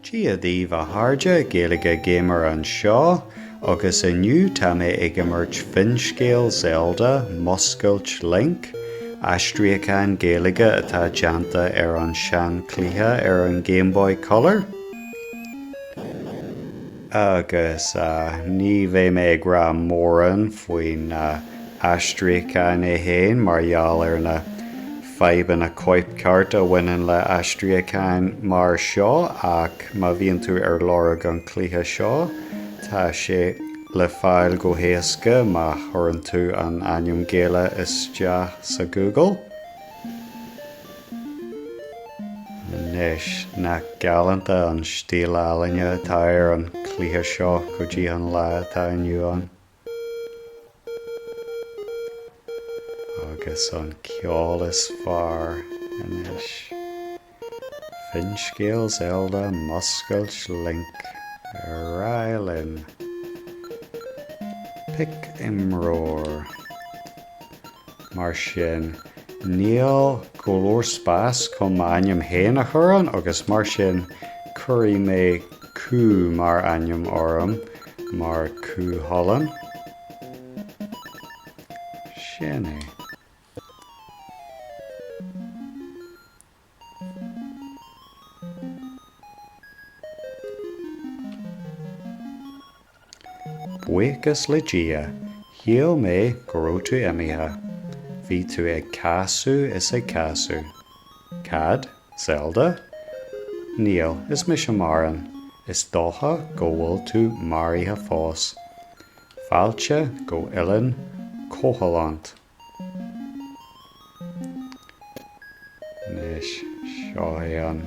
Dia daoibh a chairde, Gaeilge Gamer anseo, agus inniu tá mé ag imirt Finscéal Zelda, Muscailt Link, aistriúchán Gaeilge atá déanta ar an seanchluiche ar an Game Boy Color. Agus ní bheidh mé ag rá mórán faoin aistriúchán é féin mar gheall ar na fadhbanna cóipcheart a bhaineann le aistriúcháin mar seo ach má bhíonn tú ar lorg an chluiche seo tá sé le fáil go héasca má chuireann tú an ainm Gaeilge isteach sa Google. Anois, nach galánta an stíl ealaíne atá ar an chluiche seo go dtí an lá atá inniu ann. Agus an ceol is fearr anois. Finscéal Zelda Muscailt Link Ar aghaidh linn. Pick imreoir. Mar sin, níl go leor spás chun m'ainm féin a chur ann agus mar sin cuirfidh mé Cú mar ainm orm. Mar Cú Chulainn. Sin é. Buíochas le Dia, shíl mé go raibh tú imithe. Bhí tú ag casadh is ag casadh. Cad? Zelda? Níl, is mise Marin. Is dócha go bhfuil tú maraithe fós. Fáilte go Oileán Koholint. Anois, seo é an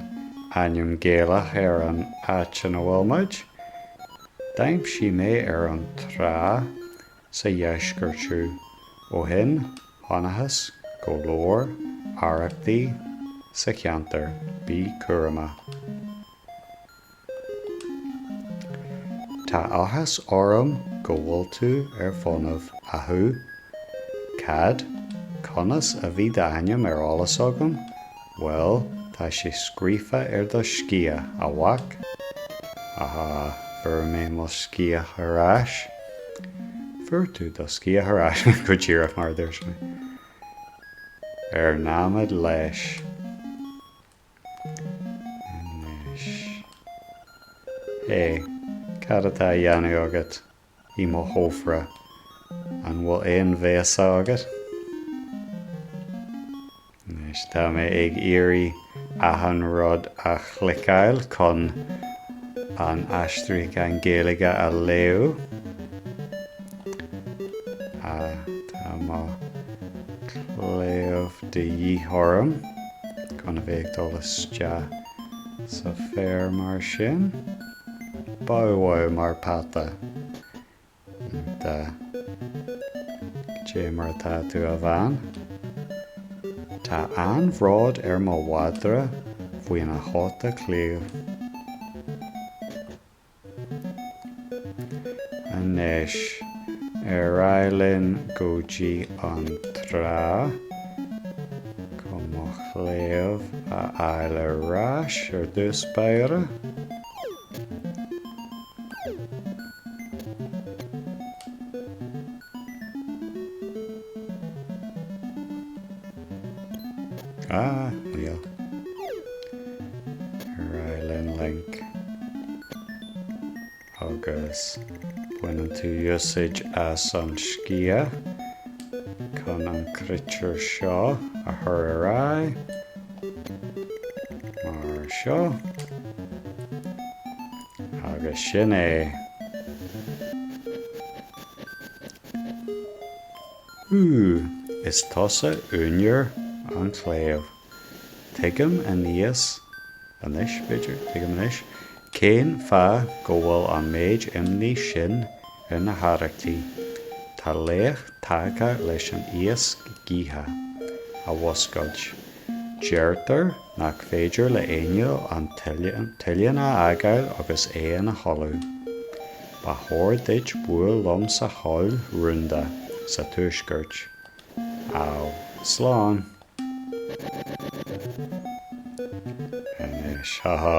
ainm Gaelach ar an áit ina bhfuil muid. D'aimsigh mé ar an trá sa dheisceart thú. Ó shin, chonacthas go leor arrachtaí sa cheantar. Bí cúramach. Tá áthas orm go bhfuil tú ar fónamh, a Chú. Cad? Conas a bhí d'ainm ar eolas agam? Bhuel, tá sé scríofa ar do sciath, a mhac. Aha, fuair mé mo sciath ar ais. Fuair tú do sciath ar ais, go díreach mar a dúirt mé. Ar námhaid leis. Anois. Hé, cad atá á dhéanamh agat? i mo chófra. An bhfuil aon bhéasa agat? Anois, tá mé ag iarraidh achan rud a chliceáil chun an aistriúchán Gaeilge a léamh. Tá mo chléibh de dhíth orm chun a bheith ag dul isteach sa féar mar sin. Bow wow mar peata. Iontach. Cad é mar atá tú a bhean? Tá an-bhród ar mo mhadra faoina chóta cliabh. Anois, ar aghaidh linn go dtí an trá chun mo chléibh a fháil ar ais ar dtús báire. Ah, níl. Ar aghaidh linn Link. Agus baineann tú úsáid as an sciath chun an créatúr seo a chur ar aghaidh. Mar seo. Agus sin é. Ooh, is tusa úinéir an chléibh. Tuigim aníos anois, b'fhéidir, tuigim anois, cén fáth go bhfuil an méid imní sin ar na harrachtaí. Tá laoch tagtha leis an iasc gaoithe a mhuscailt. Deirtear nach féidir le éinne an t-oileán a fhágáil agus é ina chodladh. Ba chóir duit bualadh liom sa choill rúnda, sa tuaisceart. Á, slán. Anois, ha ha.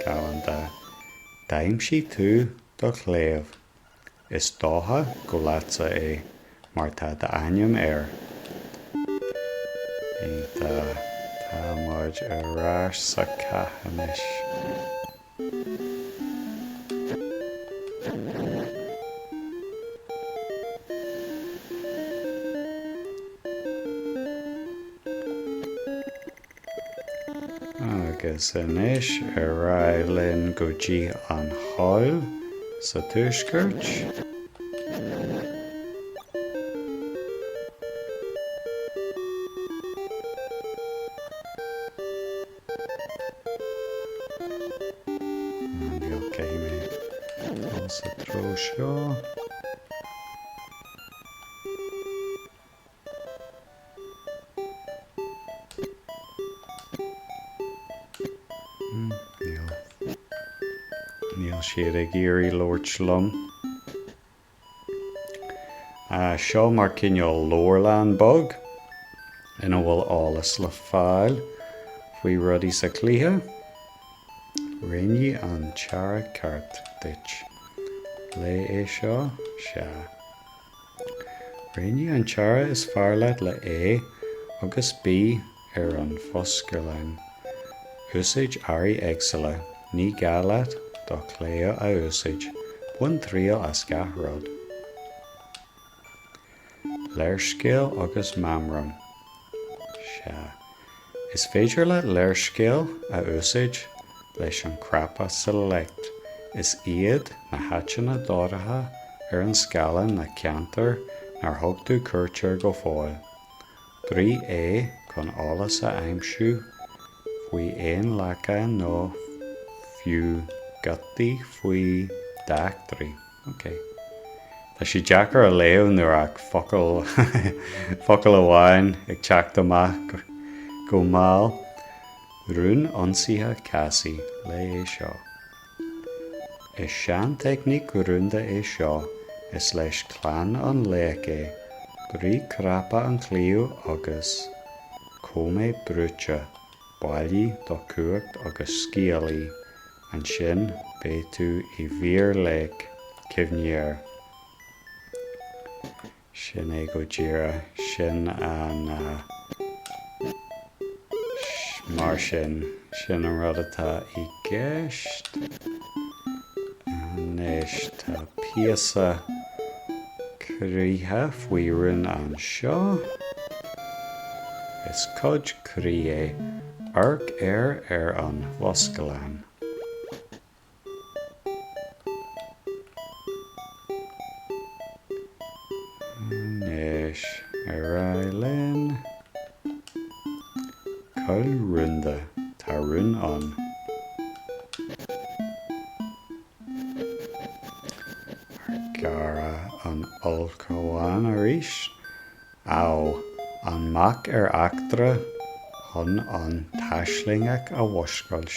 Galánta. D'aimsigh tú do chléibh. Is dócha go leatsa é, mar tá d'ainm air. Iontach. Tá muid ar ais sa chath anois. Agus anois ar aghaidh linn go dtí an choill sa tuaisceart. Níl, caithfidh mé dul sa treo seo. Níl. Níl siad ag iarraidh labhairt liom. Seo mar cineál leabharlann beag ina bhfuil eolas le fáil faoi rudaí sa chluiche. Roghnaigh an t-earra ceart duit. Léigh é seo? Sea. Roghnaigh an t-earra is fearr leat le A agus B ar an bhoscaileán. Úsáid earraí éagsúla, ní gá leat do chléibh a úsáid, bain triail as gach rud. Léarscáil agus meamram. Sea. Is féidir leat léarscáil a úsáid leis an cnaipe Select. Is iad na háiteanna dorcha ar an scáileán na ceantair nár thug tú cuairt air go fóill. Brúigh A chun eolas a aimsiú faoi aon leacain nó fiú gutaí faoi d'eachtraí. Ok. Tá sé deacair a léamh nuair ach focal, focal amháin ag teacht amach go mall. Rún ionsaithe Cassie, léigh é seo. Is seanteicníc rúnda é seo, is leis clann an laoich é. Brúigh cnaipe an chlaíomh agus cóiméad brúite, bailigh do chumhacht agus scaoil í. Ansin beidh tú i bhfíor-laoch, cuimhnigh air. Sin é go díreach, sin an, mar sin, sin an rud atá i gceist. Anois tá píosa croíthe faoi rún anseo. Is cuid croí é. Amharc air ar an bhoscaileán. Anois ar aghaidh linn. Coill rúnda. Tá rún ann. Ár gcara an ulchabhán arís. Á, an mac ar eachtra chun an t-aislingeach a mhúscailt.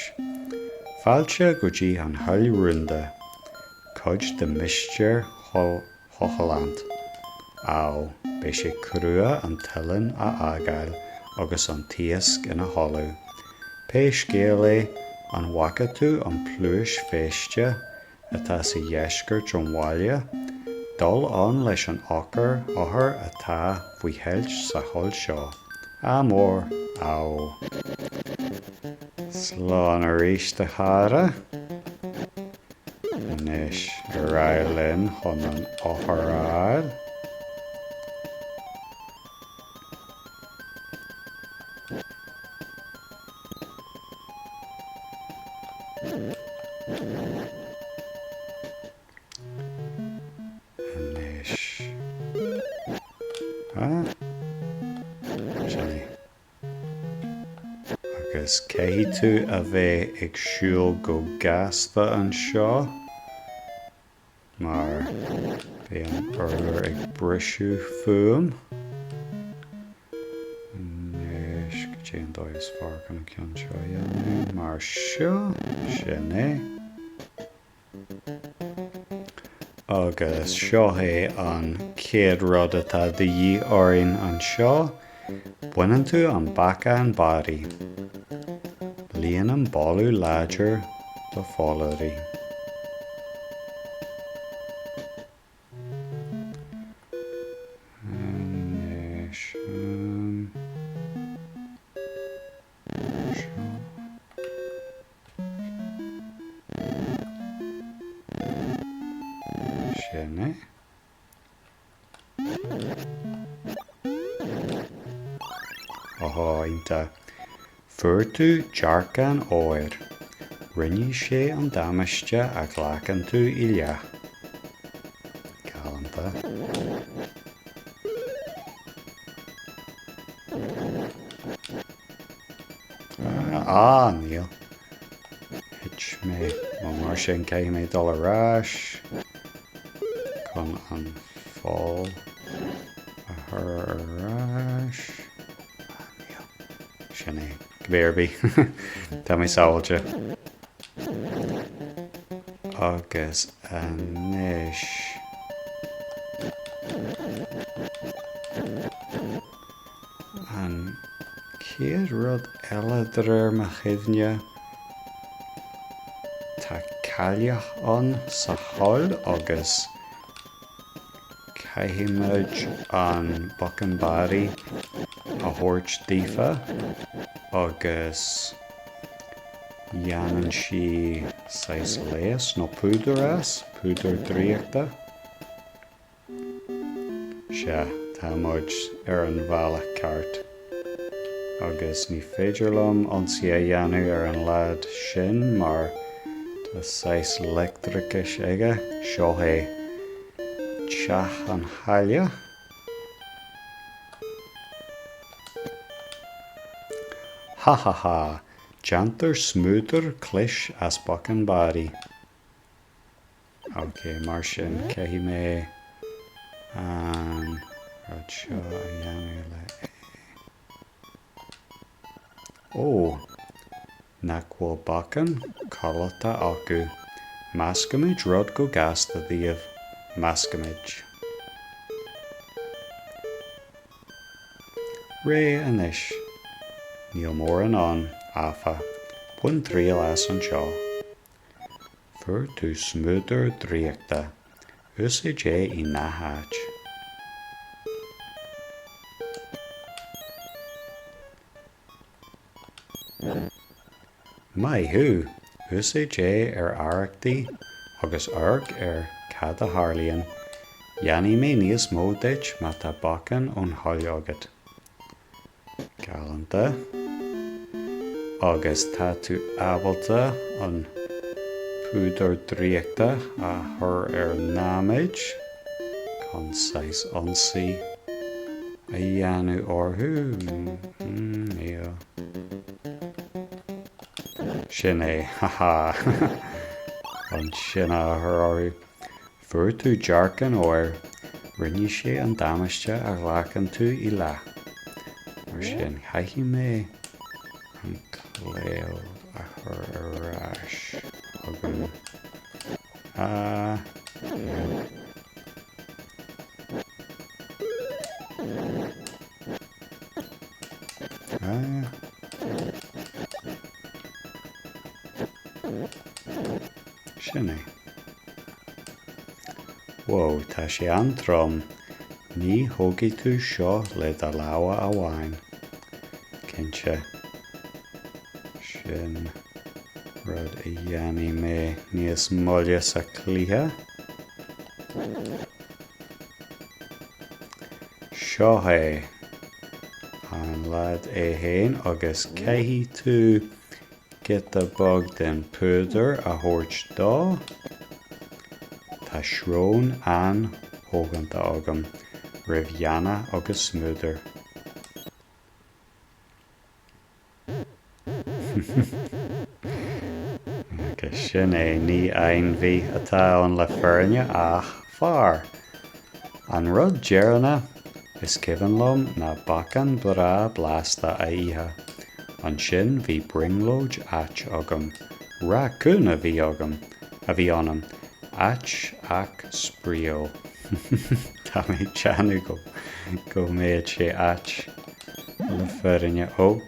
Fáilte go dtí an Choill Rúnda, cuid de mhistéir Thotholand. Á, beidh sé crua an t-oileán a fhágáil agus an t-iasc ina chodladh. Pé scéal é, an bhfaca tú an pluais phéiste atá sa dheisceart den bhaile, dul ann leis an eochair othar atá faoi cheilt sa choill seo. Ádh mór! Á. Slán arís a chara. Anois ar aghaidh linn chun an eochair a fháil. Anois. Ah. Sin é. Agus caithfidh tú a bheith ag siúl go gasta anseo. mar beidh an urlár ag briseadh fúm. Anois, cad é an dóigh is fearr chun an ceann seo a dhéanamh? Mar seo, sin é. Agus seo é an chéad rud atá de dhíth orainn anseo. Baineann tú an beacán barraí. Líonann boladh láidir. do pholláirí. Anois an seo. Sin é. Ohó, iontach. Fuair tú dearcán óir. Rinne sé an damáiste a ghlacann tú i leath. Galánta. Ah, níl. Thit mé. Bhuel, mar sin, caithfidh mé dul ar ais chun an pholl a chur ar ais. Ah, níl. Sin é. Cibé ar bith. Tá mé sábháilte. Agus anois. An chéad rud eile de réir mo chuimhne, tá cailleach ann sa choill agus caithfidh muid an bacán barraí a thabhairt daofa agus dhéanann sí saghas leigheas nó púdar as, púdar draíochta. Sea, tá muid ar an bhealach ceart. Agus ní féidir liom ionsaí a dhéanamh ar an leaid sin mar tá saghas leictreachais aige. Seo é teach an chailleach. Ha ha ha! Déantar smúdar clis as bacán barraí. Ok, mar sin, caithfidh mé an rud seo a dhéanamh le é. Ó! Nach bhfuil bacán codlata acu. Meascaimid rud go gasta daoibh. Meascaimid. Réidh anois. Níl mórán ann, áfach. Bain triail as anseo. Fuair tú smúdar draíochta. Úsáid é i ngach áit. Maith thú! Úsáid é ar arrachtaí agus amharc ar cad a tharlaíonn. Déanfaidh mé níos mó duit má tá bacán ón choill agat. Galánta. Agus tá tú ábalta an púdar draíochta a chur ar námhaid chun saghas ionsaí a dhéanamh orthu. Níl. Sin é. Ha ha. Ansin a chur orthu. Fuair tú dearcán óir, rinne sé an damáiste a ghlacann tú i leath. Mar sin, caithfidh mé an claíomh a chur ar ais chugam. Ah, níl. Ah. Sin é. Wow, tá sé an-trom. Ní thógfaidh tú seo le do lámha amháin. Cinnte. Sin rud a dhéanfaidh mé níos moille sa chluiche. Seo é. An leaid é féin agus caithfidh tú Giota beag den phúdar a thabhairt dó. Tá srón an-soghonta agam roimh dheannach agus smúdar. Agus sin é, ní ainmhí atá ann le fírinne ach fear. An rud deireanach is cuimhin liom ná bacán breá blasta a ithe. Ansin bhí brionglóid ait agam. Racún a bhí agam, a bhí ionam. Ait ach spraíúil. Tá mé ag déanamh go, go mbeadh sé ait le fírinne. Ó,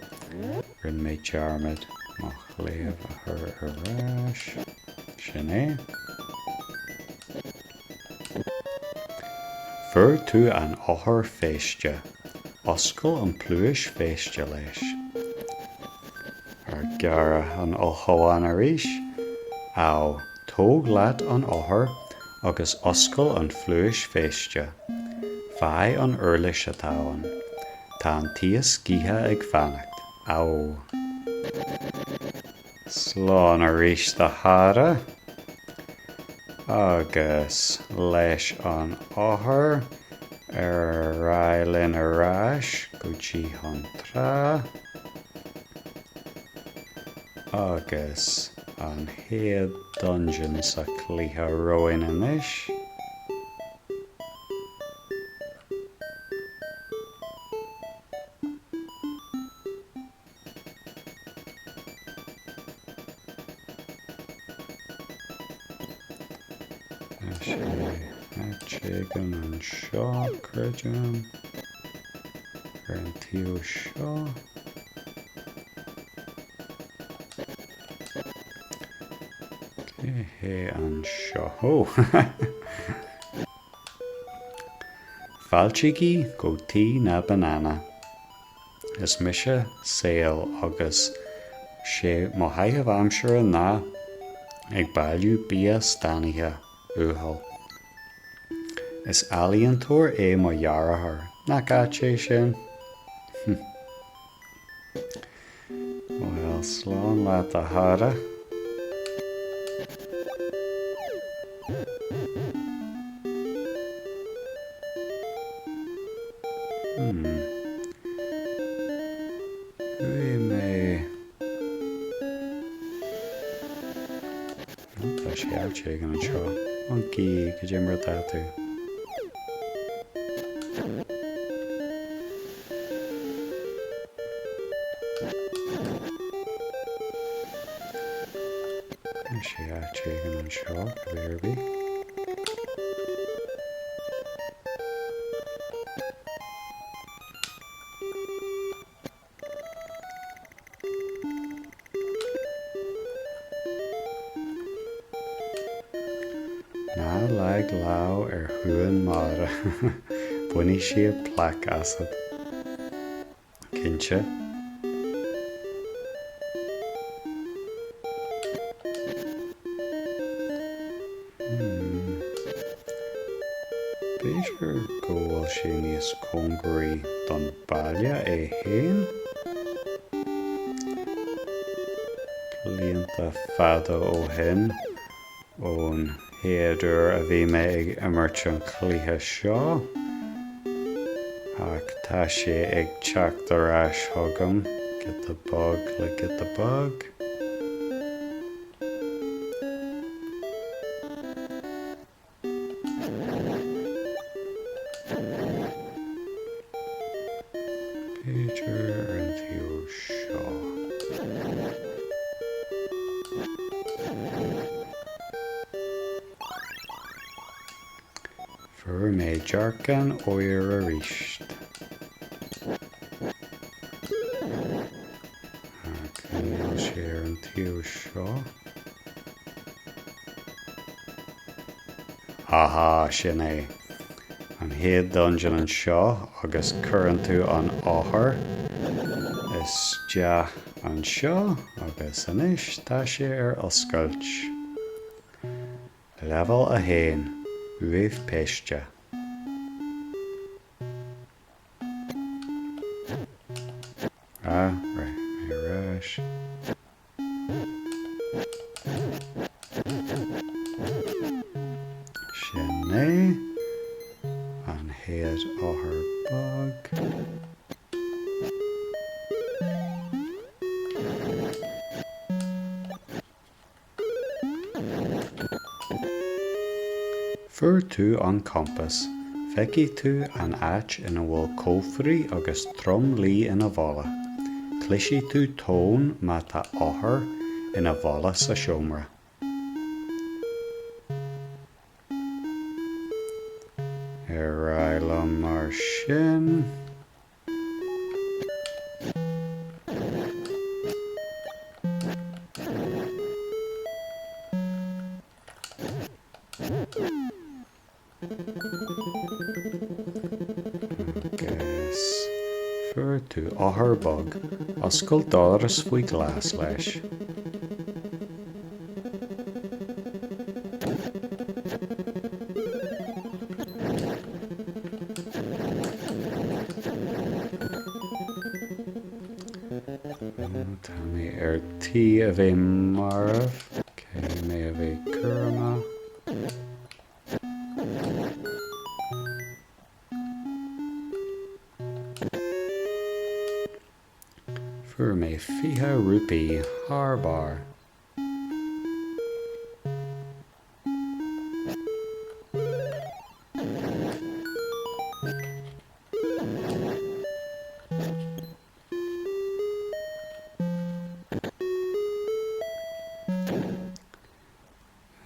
rinne mé dearmad mo chlaíomh a chur. chur ar ais. Sin é. Fuair tú an eochair feiste. Oscail an pluais feiste leis. Ar gearradh an ulchabhán arís? Á, tóg leat an eochair agus oscail an phluais feiste. Faigh an uirlis atá ann. Tá an t-iasc gaoithe ag fanacht. Á. Slán arís a chara. Agus leis an eochair ar aghaidh linn ar ais go dtí an trá. Agus an chéad dungeon sa chluiche romhainn anois. Tá sé áit éigin anseo, creidim, ar an taobh seo. Cé hé anseo? Ó! Fáiltígí go Tí na Banana. Is mise Saol agus sé mo chaitheamh aimsire ná ag bailiú bia stánaithe, uathúil. Is ealaíontóir é mo dheartháir, nach ait é sin? Bhuel, slán leat a chara. Hmm. Chuaigh mé... Tá sé áit éigin anseo. Monkey, cad é mar atá tú? Tá sé áit éigin anseo, cibé ar bith. Ná leag lámh ar thóin madra, bainfidh siad plaic asat. Cinnte. Hmm. B'fhéidir go bhfuil sé níos cóngaraí don baile é féin? Blianta fada ó shin ón chéad uair a bhí mé ag imirt an chluiche seo, ach tá sé ag teacht ar ais chugam, giota beag le giota beag. B'fhéidir ar an taobh seo. Fuair mé dearcán óir arís. Ach níl sé ar an taobh seo. Aha, sin é. An chéad dungeon anseo agus cuireann tú an eochair isteach anseo agus anois tá sé ar oscailt. Leibhéal 1, Uaimh Péiste. Ah, right, mé ar ais. Sin é an chéad eochair bog. Fuair tú an compás. Feicfidh tú an áit ina bhfuil cófraí agus tromluí ina bhfolach. Cloisfidh tú tonn má tá eochair ina bhfolach sa seomra. Ar aghaidh liom mar sin. tú eochair bog, oscail doras faoi ghlas leis. Tá mé ar tí a bheith marbh. Caithfidh mé a bheith cúramach. Fuair mé 20 rúpaí thar barr.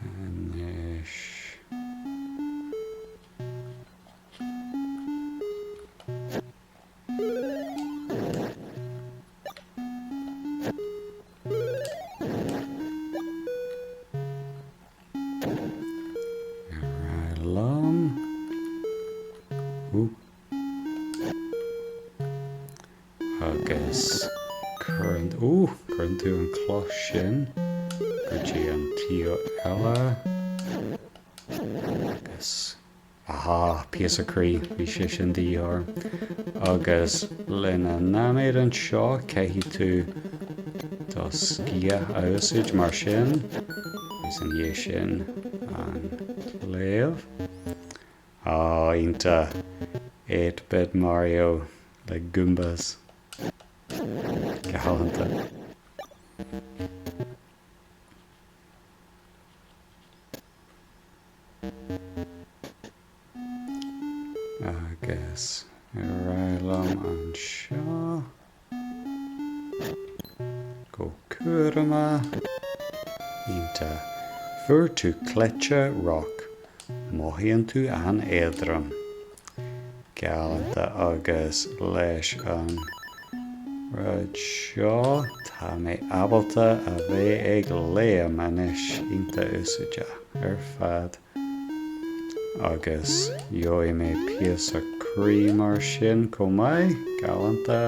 Anois. Ar aghaidh liom. Ooh. Agus cuireann, ooh, cuireann tú an cloch sin go dtí an taobh eile. Agus, aha, píosa croí, bhí sé sin de dhíth orm. Agus lena náiméad anseo, caithfidh tú do sciath a úsáid mar sin. Agus ina dhiaidh sin, an claíomh. Á, iontach! 8-bit Mario le Goombas. Galánta. Agus ar aghaidh liom anseo. Go cúramach. Iontach. Fuair tú cleite roc. Mothaíonn tú an-éadrom. Galánta agus leis an rud seo tá mé ábalta a bheith ag léim anois. Iontach úsáideach ar fad. Agus gheobhaidh mé píosa croí mar sin chomh maith. Galánta.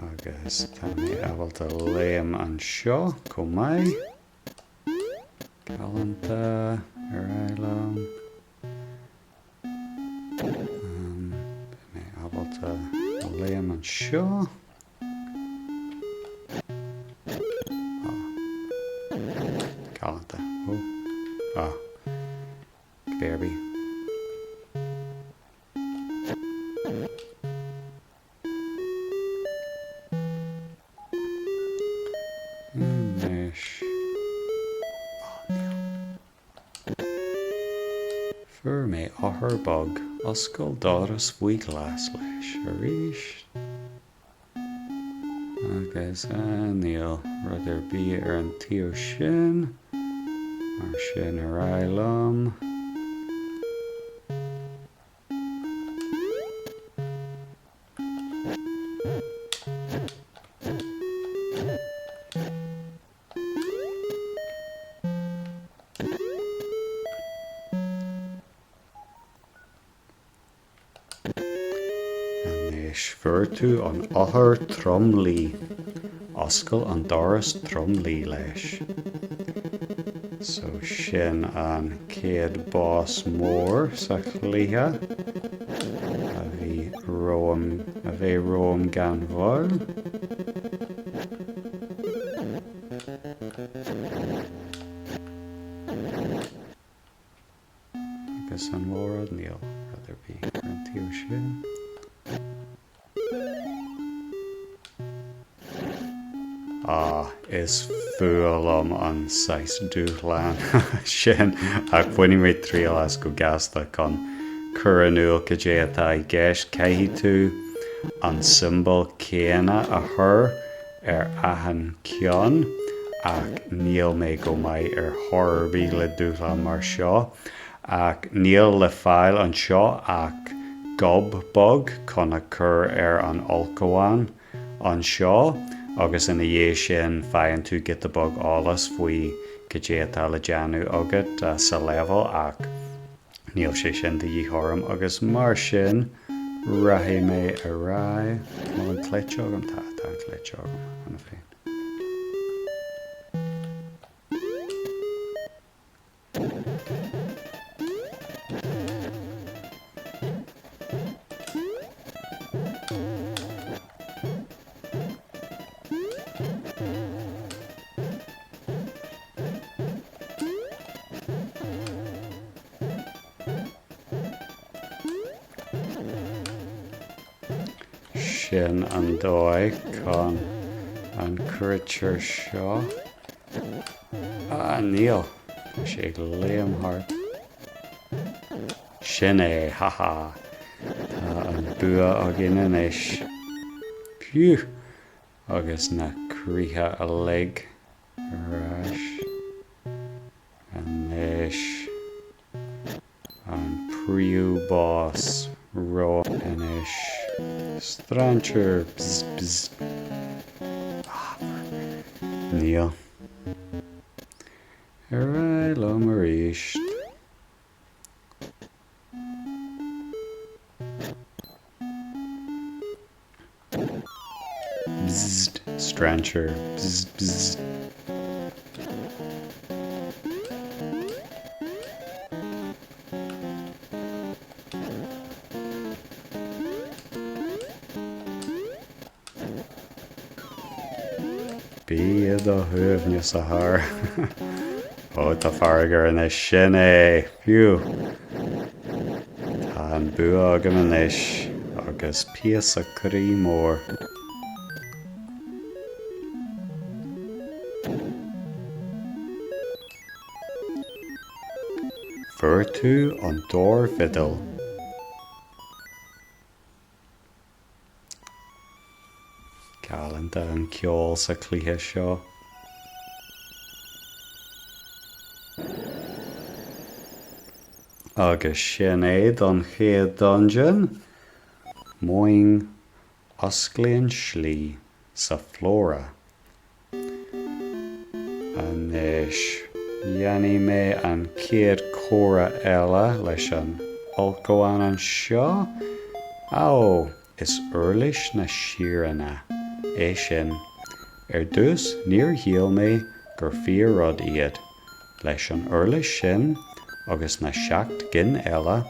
Agus tá mé ábalta léim anseo chomh maith. Galánta. Ar aghaidh liom. Beidh mé ábalta léim anseo. Galánta. Ó. Ah. Cibé ar bith. Anois. Oh, níl. Fuair mé eochair bog. Oscail doras faoi ghlas leis arís. Agus níl rud ar bith ar an taobh sin. Mar sin ar aghaidh liom. Anois fuair tú an eochair tromluí. Oscail an doras tromluí leis. So sin an chéad boss mór sa chluiche a bhí romham, a bheidh romham gan mhoill. Agus an bhfuil rud? Níl rud ar bith ar an taobh sin. Ah, is fuath liom an saghas dúshlán sin ach bainfidh mé triail as go gasta chun cur in iúl cad é atá i gceist. Caithfidh tú an tsiombail céanna a chur ar achan ceann ach níl mé go maith ar chor ar bith le dúshlán mar seo. Ach níl le fáil anseo ach gob bog chun a chur ar an ulchabhán anseo agus ina dhiaidh sin faigheann tú giota beag eolas faoi cad é atá le déanamh agat sa leibhéal ach níl sé sin de dhíth orm agus mar sin. Rachaidh mé ar aghaidh. An bhfuil an cleite agam? Tá, tá an cleite agam cheana féin. Sin an dóigh chun an créatúr seo. Ah, níl. Tá sé ag léim thart. Sin é, haha. Tá an bua againn anois. Phew! Agus na croíthe uilig ar ais. Anois an príomh-boss romhainn anois. Strainséir! Bzz bzz. Ah, níl. Ar aghaidh liom arís. Bzzzt, strainséir, bzz bzz. Bí i do shuaimhneas, a chara. Ó, tá fearg air anois. Sin é! Phew! Tá an bua agam anois, agus píosa croí mór. Fuair tú an dordveidhil. Galánta an ceol sa chluiche seo. Agus sin é don chéad dungeon. Moing osclaíonn slí sa Flora. Anois, dhéanfaidh mé an chéad chomhrá eile leis an ulchabhán anseo. Ó, is uirlis na síréine é sin. Ar dtús, níor shíl mé gur fíor-rud iad. Leis an uirlis sin agus na seacht gcinn eile,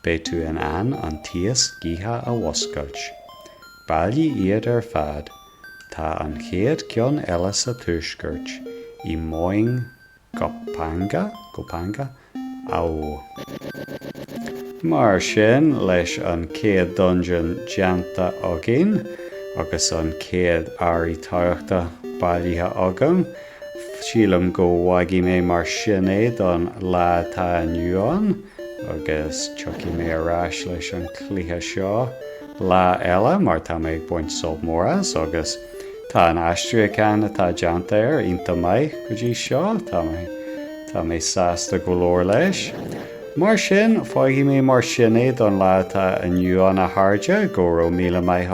beidh tú in ann an t-iasc gaoithe a mhuscailt. Bailigh iad ar fad. Tá an chéad ceann eile sa tuaisceart, i Moing Gopanga, Gopanga? Au. Mar sin, leis an chéad dungeon déanta againn, agus an chéad earraí tábhachta bailithe agam, sílim go bhfágfaidh mé mar sin é don lá atá inniu ann, agus tiocfaidh mé ar ais leis an chluiche seo lá eile mar tá mé ag baint sult mór as agus tá an aistriúchán atá déanta air iontach maith go dtí seo, tá mé tá mé sásta go leor leis. Mar sin, fágfaidh mé mar sin é don lá atá inniu ann a chairde, go raibh míle maith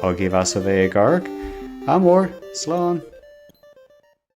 agaibh as a bheith ag amharc. Ádh mór, slán!